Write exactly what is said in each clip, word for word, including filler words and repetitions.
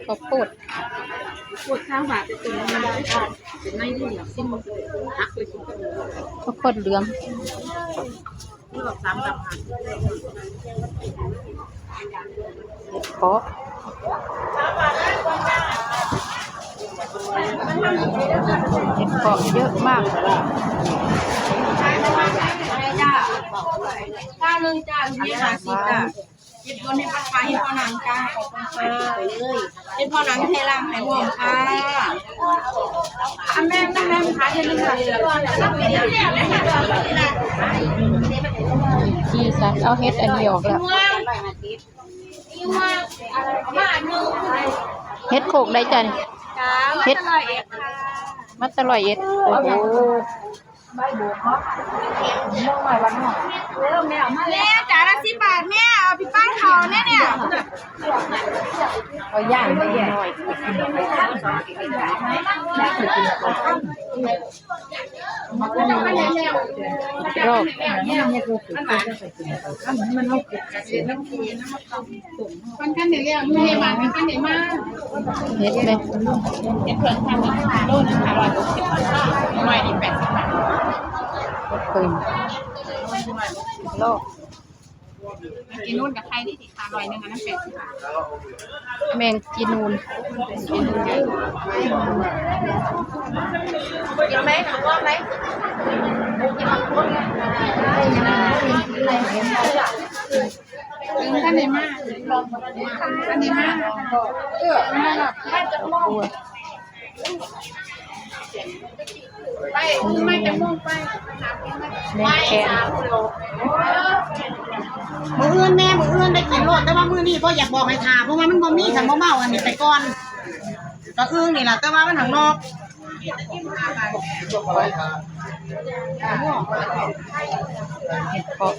ข้าวโพด ข้าวโพดซาวบาท เป็นตัวนี้เป็นไม้ที่เหลืองสิ้นหักเลย ข้าวโพดเหลือง สามดอกค่ะ เห็ดเผาะ เห็ดเผาะเยอะมาก จ้า เก้าหนึ่งจ้า มีห้าสิบจ้า เห็ดบนเห็ดปัดปลา เห็ดพอหนังจ้า ขอบคุณค่ะ เห็ดพอหนังเทล่างไข่ม่วงค่ะ อันแม่งนั่นแม่งขายเห็ดเหลือง จีสันเอาเห็ดอันนี้ออกแล้ว เห็ดโขกได้จ้ะนี่ จ้า เห็ด มาตลอดเอ็ดค่ะ มาตลอดเอ็ด โอ้โห แม่จ๋าละสิบบาท แม่เอาพี่ป้ายเขาเนี่ยเนี่ย เอาย่างหน่อย รอบ มันขั้นเดี๋ยวเรียกไม่ให้มา มันขั้นเดี๋ยวมา เห็ดเลย เห็ดเผิงค่ะ โลนึงค่ะ ร้อยหกสิบบาท ร้อยนี่แปดสิบบาท เห็ดเผิง โล กินนู่นกับไข่นี่สิค่ะ ร้อยหนึ่ง อันนั้นแปดสิบบาท แมงจีนูน กินไหม หนูว่าไหม ถึงท่านไหนมา ท่านไหนมา เออ มาหรอก ไป มื้อไม่จะม่วงไป แม่แกง มื้ออื่นแม่ มื้ออื่นได้กินโลด แต่ว่ามื้อนี้บ่อยากบอกให้ท่า เพราะว่ามันบ่มี คันบ่เมาอันนี้ไปก่อน ก็อึ่งนี่ล่ะ แต่ว่ามันข้างนอก เห็ดเผาะ เห็ดเผาะ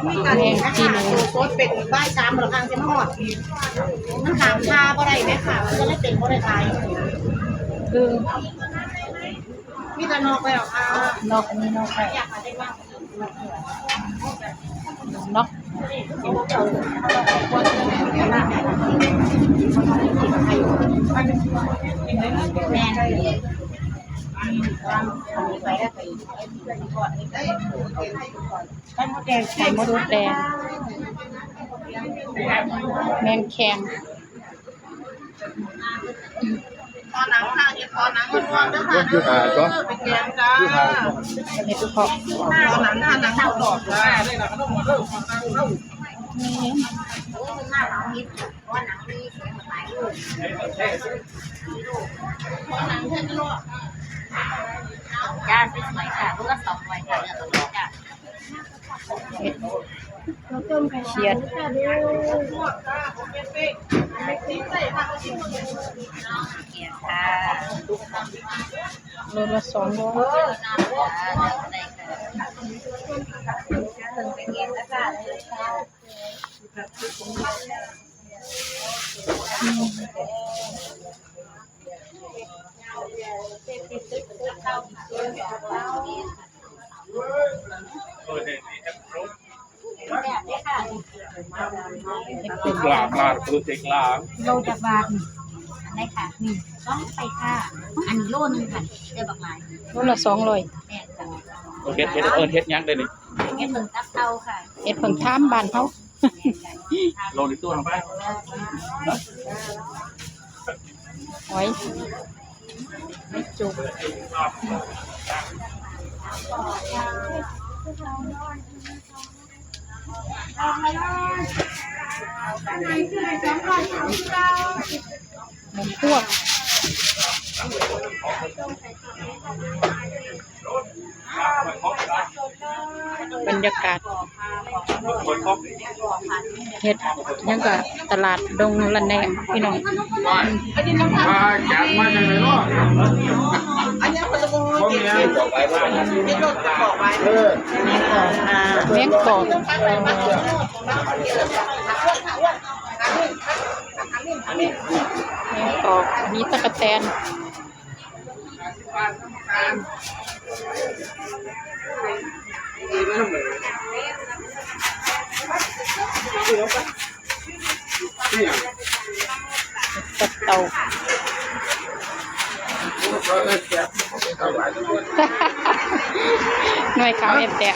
แม่งกิน โตสดเป็นบ่ายสามหมดแล้วค่ะ สิมาฮอด มันถามท่าบ่ได้แม่ค่ะ มันก็เลยเป็นบ่ได้ขาย คือ มีแต่นอกแล้วค่ะ นอกนี่นอกไป นอก แม่ง ไข่มดแดง ไข่มดแดง แมงแคง พอหนังค่ะ เห็ดพอหนังมันม่วงเด้อค่ะ เด้อ เป็นแกงจ้า เห็ดเผาะ พอหนังค่ะ หนังเขาดอกจ้า จ้า สวยๆค่ะ ลูกละสองร้อยค่ะ เลือกเอาเลยจ้า เห็ดเขียด เขียดค่ะ โลละสองร้อย อืม ปลา ปลา ปลาเต็กลา โลจักบาทนี่ อันไหนค่ะ นี่ สองไปค่ะ อันนี้โลนึงค่ะ ได้บักหลาย โลละสองร้อย แม่นค่ะ เฮ็ด เฮ็ด เอิ้นเฮ็ดหยังได้นี่ เฮ็ดเผิงตับเต่าค่ะ เฮ็ดเผิงทามบ้านเฮา ลงในตู้ลงไป หอย หอยจุ๊บ หมูพวก บรรยากาศ เฮ็ดหยังก็ตลาดดงละแนงพี่น้อง มาจาก มาจากไหนเนาะ อันนี้เขาจะบอกว่า เออ แมงกอก แมงกอก มีตั๊กแตน ตัดเตา หน่วยขาวเห็ดแตก